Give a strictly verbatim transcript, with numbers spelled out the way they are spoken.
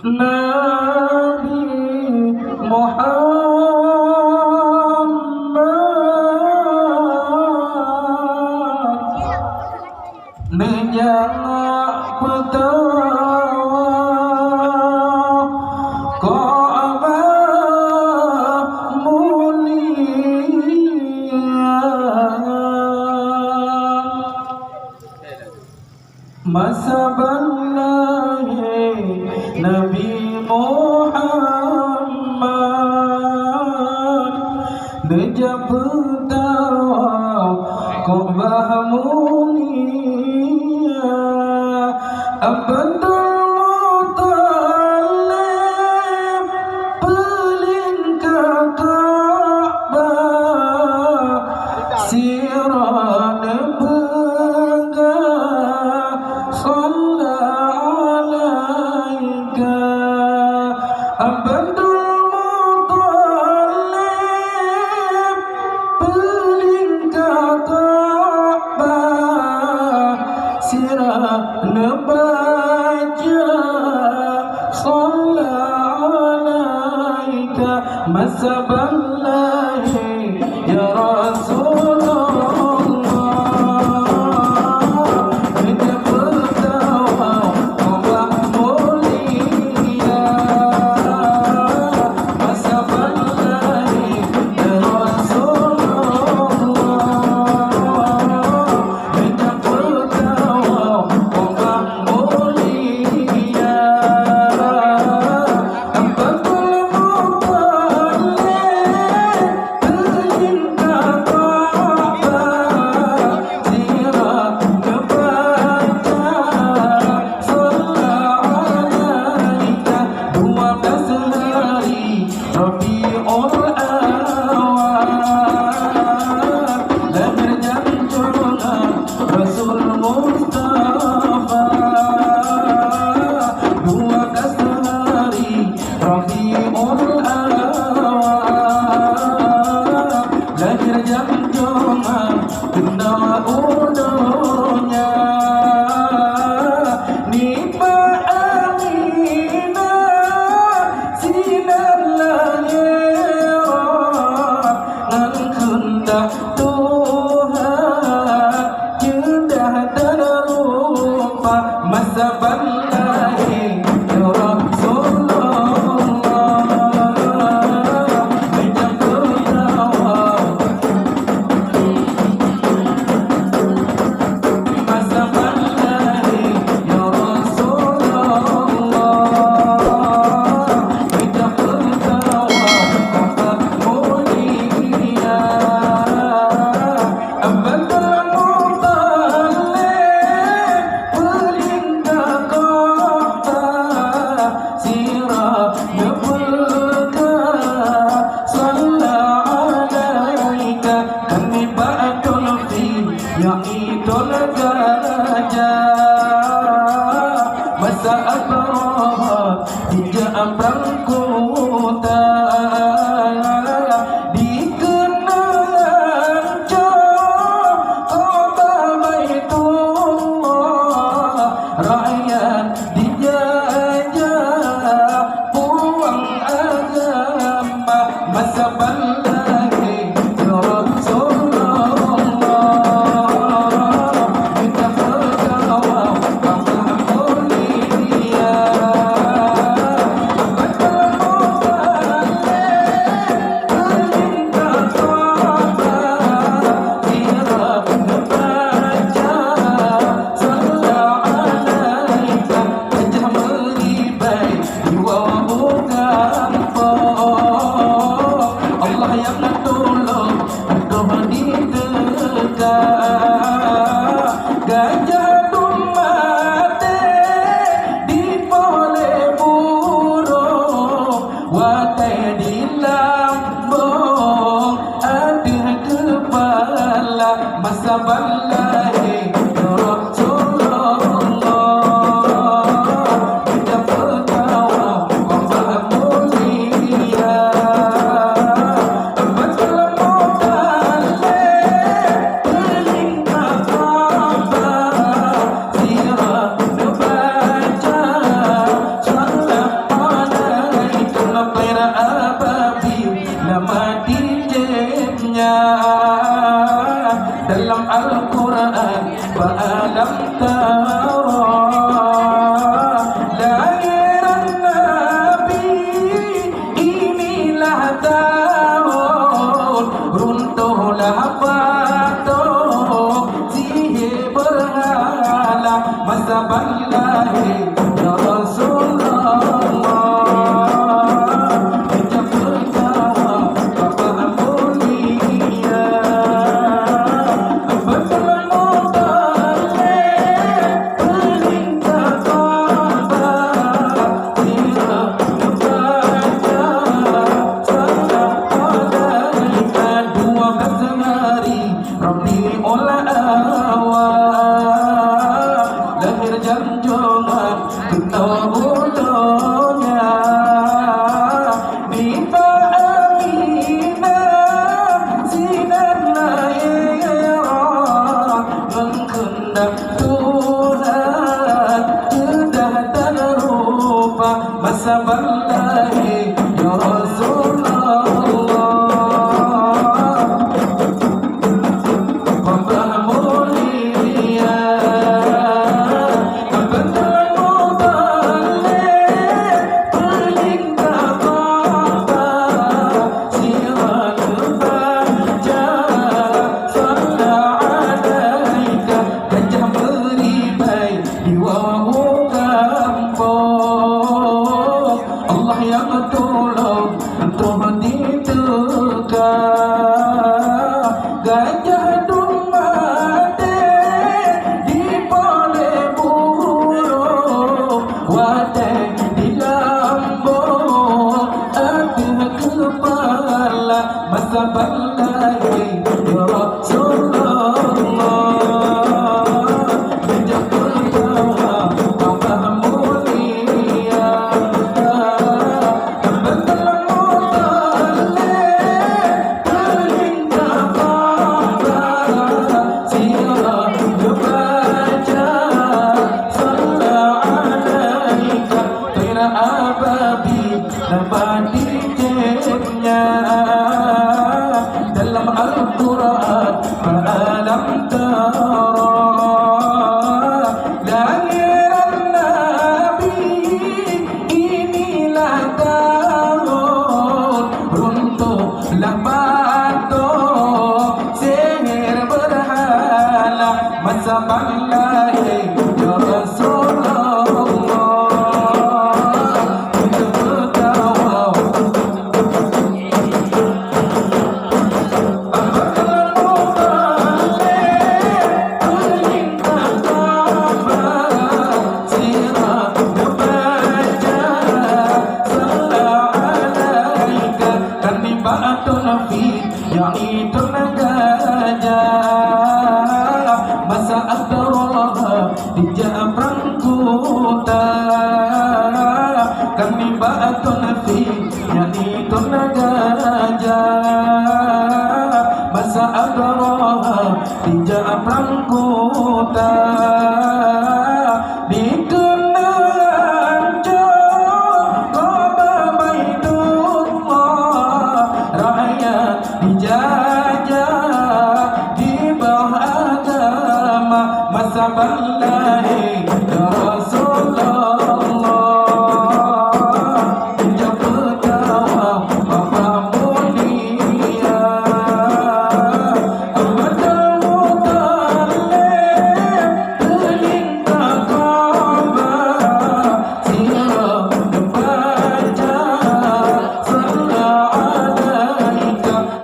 Nabi Muhammad neujak peutawa Ka'bah mulia. Masa ban lahé Nabi Muhammad, neujak peutawa Ka'bah mulia. Abdul Muttalib peuleuen ka Ka'bah, sira neupeugah, "Shalla 'alaika." Abdul Muttalib peuleuen ka Ka'bah, sira neubaca, "Shalla 'alaika." Masa ban lahé, ya Rasulullah, neujak peutawa Ka'bah mulia. Masa ban lahé, ya Rasulullah, neujak peutawa Ka'bah mulia. Abdul Muttalib peuleuen ka Ka'bah, sira neubaca, "Shalla 'alaika." Dua belas hari Rabiul Awal, lahé jantungan Rasul Mustafa. Dua belas hari Rabiul Awal, lahé jantungan Teuntang u donya, nibak Aminah sinan lahé, ngon keundak Tuhan ceudah dan rupa. Masa ban lahé, ya Rasulullah, meunyoe peutawa. Sira neupeugah, "Shalla 'alaika," kan nibak Dhul Khin, nyang iton gajah. Masa Abrahah jijak prang kuta, dikeunong cok kota Baitullah, rakyat dijajah puang agama. Masa ban lahé Rasulullah, kita berkawan, Bapa mulia. Betul bukan? Perintah Bapa, sira neubaca, "Shalla 'alaika." Gajah meuribai jiwoe u gampông. Allah nyang tulông, adoh diteuka. Gajah dum maté dipoh lé burông, watèe dilambông ateueh keupala. Masa ban lahé Rasulullah, Saban lahé, ya Rasulullah, hamba mulia, beutôi mubalek, peulintah baba, sira neubaca, salla alaika, gajah meuribai. Di woe u gampông, Allah nyang tulông, troh jiteuka. Gajah dum maté di polé bulông, watèe jilambông ateueh keupala. Masa ban lahé, ya Rasulullah, beujeuet keu Allah mulia, beutôi mubalek, peulintah baba, sira neubaca, salla alaika, thaira ababil, na bak di jih nyan, dalam Al-Quran, "Alam tara." Langèt Nabi inilah tahun, runtuhlah patung sihir berhala. Masa ban lahé, ya Rasulullah, beutôi mubalek, peulintah baba, sira neubaca, salla alaika, kan nibak thôn Fil, yakni thôn gajah. Masa Abrahah dijak prang kuta, kan nibak thôn Fil, yakni thôn gajah. Masa Abrahah dijak prang kuta,